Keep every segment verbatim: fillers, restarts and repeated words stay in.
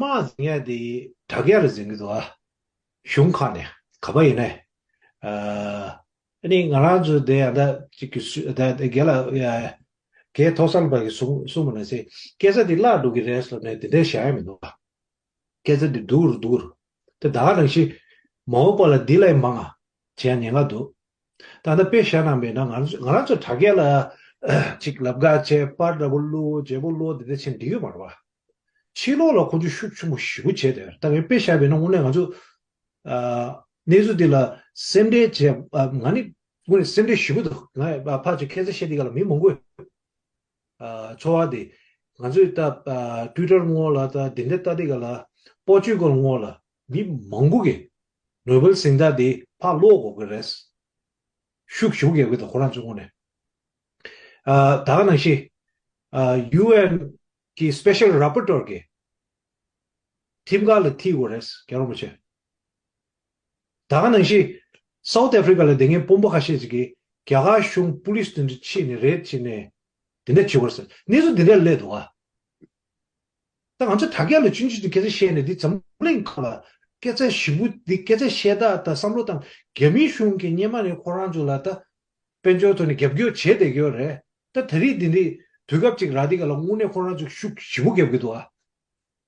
དམག་འཛིང་ཡ་དེ་དྲག་ཡ་རུ་འཛིང་གི་འདུག་ཨ། གཞུང་ཁག་ནས་ག་པ་ཡིན་ནའི། ཨ་ནི་ང་རང་ཚོ་དེ་ཡང་ད་ཅིག་གི་སུ་ད་དེ་རྒན་ལགས་ཡ་རྒན་ཐོག་སར་པ་གི་གསུང་གསུང་མ་ན་སེ་སྐད་ཆ་དེ་བརླག་འགྲོ་གི་རེད་ཟེར་ནས་དེ་འདྲ་བཤད་ཡ་མི་འདུག་ཨ། སྐད་ཆ་འདི་སྡུག་རུ་སྡུག་རུ། དེ་ད་ག་ནང་བཞིན་མ་འོངས་པ་ལ་འདི་ལས་མང་ང་བྱེད་ཉེན་ཁ་འདུག་ད་ལྟ་དཔེ་བཞག་ན་མེད་ན་ང་ང་རང་ཚོ་དྲ་རྒྱ་ལ་ཅིག་ལབ་ག་བྱས་པར་འདྲ་པོ་བླུག་བརྗེ་པོ་བླུག་འདི་འདྲ་བྱས་འགྲིག་ཡོད་མ་རེད་བ། ཕྱི་ལོགས་ལ་ཁོང་ཚོས་ཤུགས་ཆེན་པོ་ཞེ་པོ་བྱས་ཏེ་ད་ངས་དཔེ་བཞག་པ་ཡིན་ན་དངོས་གནས་ང་ཚོ་གནས་ཚུལ་འདི་ལ་སེམས་ཁྲལ་བྱས་ང་ནི་དངོས་གནས་སེམས་ཁྲལ་ཞེ་པོ་འདུག་ང་ཕར་ཚུར་ཁ་ཤས་བཤད་འདི་ག་ལ་མི་མང་པོས། ཨ་ཚོར་བ་དེ། ང་ཚོས་ད་ཨ་ཊུའི་ཊར་ངོ་ལ་ད་དེ་འདྲ་ལྟ་དེ་ག་ལ་པོར་ཅུ་གལ་ངོ་ལ་མི་མང་པོ་གིས་ནོ་བེལ་གཟེངས་རྟགས་དེ་ཕར་སློག་དགོས་ཀྱི་རེད། ཤུགས་ཞུགས་ཡོད་ཀྱི་འདུག་ཁོ་རང་ཚོའི་ངོས་ནས། ཨ་ད་ག་ནང་བཞིན་ཨ་ཡུ་ཨེན་གི་སི་པེ་ཤལ་ར་པོར་ཊར་གིས་ཁྲིམས་ཁང་ལ་ཐིག་དགོས་རེད་རྒྱལ་བ་རིན་པོ་ཆེ། ད་ག་ནང་བཞིན་སའུ་ཐི་ཨ་ཕི་རི་ཀ་ལ་སྡོད་མཁན་དཔོན་པོ་ཁ་ཤས་ཅིག་གིས་རྒྱ་གར་གཞུང་པུ་ལིས་དེ་འདྲ་ཕྱིན་ནས་རེད་ཕྱིན་ནས་དེ་འདྲ་བྱེད་དགོས་ཟེར་གནས་ཚུལ་དེ་འདྲ་སླེབས་འདུག་ཨ། ད་ང་ཚོ་དྲ་རྒྱ་ལ་ཆུང་ཆུང་དུ་སྐད་ཆ་བཤད་ནས་འདི་འཛམ་གླིང་ཁག་ལ་སྐད་ཆ་ཞིབ་པོ་འདི་སྐད་ཆ་བཤད་སྟངས་དང་བསམ་བློ་བཏང་རྒྱ་མིའི་གཞུང་གིས་སྔོན་མ་ནས་ཁོ་རང་ཚོ་ལ་ད་དཔལ་འབྱོར་ཐོག་ནས་རྒྱབ་སྐྱོར་བྱས་བསྡད་ཀྱི་ཡོད་རེད། ད་ད་རེས་འདི་འདི་དུས་སྐབས་ཅིག་རག་འདི་ག་ལ་དངོས་གནས་ཁོ་རང་ཚོ་ཤུགས་ཞེ་པོ་རྒྱབ་ཀྱི་འདུག་ཨ།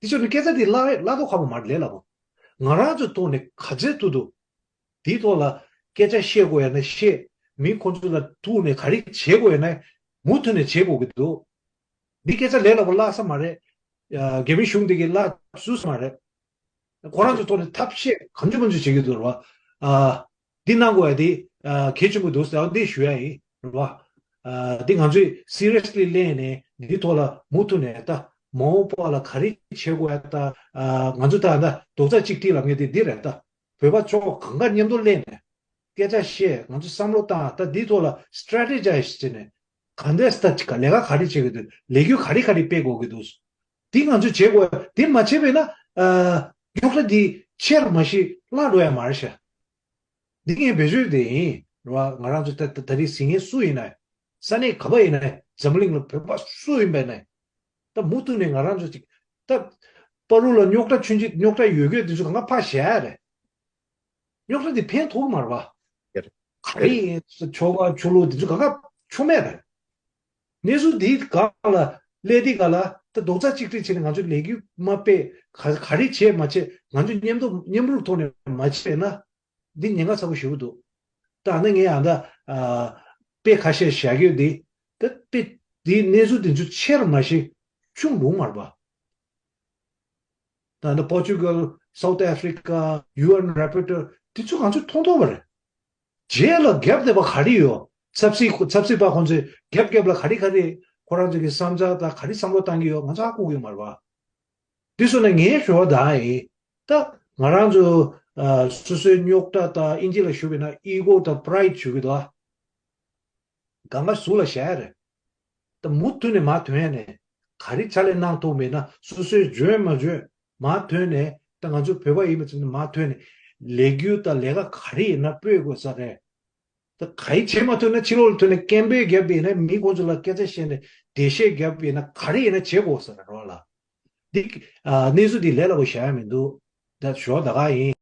དེ་ཕྱོགས་ནས་སྐད་ཆ་དེ་ལ་ལ་དོ་ཁ་པོ་མར་ལས་སླ་པོ། ང་རང་ཚོའི་ཐོག་ནས་ག་ཚད་ཐུབ་ཐུབ། དེའི་ཐོག་ལ་སྐད་ཆ་བཤད་དགོས་ཡ་ན་བཤད། མི་ཁོང་ཚོ་ལ་ཐུག་ནས་ག་རེ་བྱེད་དགོས་ཡ་ན་མུ་མཐུད་ནས་བྱེད་དགོས་ཀྱི་འདུག་འདི་སྐད་ཆ་ལས་སླ་པོ་བརླག་ས་མ་རེད། རྒྱ་མི་གཞུང་འདི་གིས་བརླག་ཚུགས་ས་མ་རེད། ཁོ་རང་ཚོའི་ཐོག་ནས་ཐབས་ཤེས་གང་བྱུང་མང་བྱུང་བྱེད་ཀྱི་འདུག་རེད་བ། འདི་གནང་དགོས་ཡ་འདི་གལ་ཆེན་པོ་འདུག་ཟེར་བ་འདི་ཞུ་ཡ་ཡིན་རེད་བ། འདི་ང་ཚོས་སི་རི་ཡ་སི་ལི་གླེང་ནས་འདི་ཐོག་ལ་མུ་མཐུད་ནས་ད་མ་འོངས་པ་ལ་ག་རེ་བྱེད་དགོས་ཡ་ད། ང་ཚོ་ད་ད་རྡོག་རྩ་གཅིག་སྒྲིལ་ལབ་མཁན་དེ་འདི་རེད་ད། བོད་པ་ཚོ་གང་ག་མཉམ་དུ་སླེབས་ནས་སྐད་ཆ་བཤད་ང་ཚོ་བསམ་བློ་བཏང་ད་འདི་ཐོག་ལ་སི་ཊེ་རེ་ཊི་ཇའི་ཛི་བྱས་ནས་གང་འདྲས་ད་ཅིག་ག་ལས་ཀ་ག་རེ་བྱེད་ཀྱི་འདུག་ལས་འགུལ་ག་རེ་ག་རེ་སྤེལ་དགོས་ཀྱི་འདུག་འདི་ང་ཚོས་བྱེད་དགོས། འདི་མ་བྱས་པས་ན་རྙོག་དྲ་འདི་ཆེ་རུ་མ་ཤི་བརླག་འགྲོ་ཡ་མ་རེད་ཤག་འདི་ངས་བེད་སྤྱོད་དེ་ཡིན་རེད་བ། ང་རང་ཚོ་ད་ད་རེས་ཟིན་མཁན་སུ་ཡིན་ན་ས་གནས་ག་པ་ཡིན་ན་འཛམ་གླིང་ལ་བོད་པ་སུ་ཡིན་པ་ཡིན་ན་ད་མུ་མཐུད་ནས་ང་རང་ཚོ་ཅིག་ད་བར་དུ་ལ་རྙོག་དྲ་ཆུང་ཆུང་རྙོག་དྲ་ཡོད་རྒྱུ་དེ་ཚོ་གང་ག་ཕར་བཞག་ཡ་རེད། རྙོག་དྲ་དེ་ཕན་ཐོགས་མ་རེད་བ། ག་རེ་ཡིན་ཆོལ་ཁ་ཆོས་ལུགས་དེ་ཚོ་གང་ག་ཆོ་མེད་རེད། གནས་ཚུལ་འདིའི་སྒང་ལ་སླེབས་དུས་སྒང་ལ་ད་རྡོག་རྩ་གཅིག་སྒྲིལ་བྱས་ནས་ང་ཚོས་ལས་འགུལ་མ་སྤེལ་ག་ག་རེ་བྱས་མ་བྱས་ང་ཚོས་མཉམ་དུ་མཉམ་རུབ་ཐོག་ནས་མ་བྱས་ན་འདི་ཉེན་ཁ་ཚ་པོ་ཞེ་པོ་འདུག་ད་ནི་ངས་ཡང་ད་དཔེ་ཁ་ཤས་བཞག་ཡོད་འདི་ད་དཔེ་འདིའི་གནས་ཚུལ་འདི་ཚོ་ཆེར་མ་ཤེས་ཆུང་འདུག་མ་རེད་པ། ད་ནི་པོར་ཅུ་གལ་སའུ་ཐི་ཨ་ཕི་རི་ཀ་ཡུ་ཨེན་རེ་པོར་ཊར་དེ་ཚོ་ང་ཚོས་མཐོང་ཐུབ་པ་རེད། རྗེས་ལ་རྒྱབ་བསྡད་པ་ག་རེ་ཡོད། ཆབ་སྲིད་ཆབ་སྲིད་པ་ཁོང་ཚོས་རྒྱབ་རྒྱབ་ལ་ག་རེ་ག་རེ་ཁོ་རང་ཚོ་གི་བསམ་འཆར་དང་ག་རེ་བསམ་བློ་བཏང་གི་ཡོད་ང་ཚོ་ཧ་གོ་གི་ཡོད་མ་རེད་པ། དེ་སོང་ན་ངའི་ཞུ་བ་དང་ཡིན། ད་ང་རང་ཚོ་ཨ་སོ་སོའི་རྙོག་དྲ་དང་ཨིན་ཇི་ལ་ཞུ་བས་ན་ཨི་གོ་དང་པ་རའི་ཌི་ཞུ་གི་འདུག་ཨ། གང་ག་ཟུར་ལ་བཞག་ཡ་རེད། ད་མུ་མཐུད་ནས་མར་ཐོན་ཡ་ནས་ག་རེ་ཕྱག་ལས་གནང་ཐུབ་མེད་ན་སོ་སོས་འཇོན་མ་འཇོན་མར་ཐོན་ནས་ད་ང་ཚོ་བོད་པ་ཡིན་པ་ཚོ་ནས་མར་ཐོན་ནས་ལས་འགུལ་དང་ལས་ཀ་ག་རེ་ཡིན་ན་སྤེལ་དགོས་ས་རེད། ད་ག་རེ་བྱེད་མ་ཐུབ་ན་ཕྱི་ལོགས་ལ་ཐོན་ནས་སྐད་འབོད་བརྒྱབ་པ་ཡིན་ན་མི་ཁོང་ཚོ་ལ་སྐད་ཆ་བཤད་ནས་འགྲེལ་བཤད་བརྒྱབ་པ་ཡིན་ན་ག་རེ་ཡིན་ན་བྱེད་དགོས་ས་རེད་རོགས་ལ། འདི་ཨ་གནས་ཚུལ་འདི་ལས་སླ་པོ་བཞག་ཡ་མི་འདུག་ད་ཞོགས་ད་ག་ཡིན།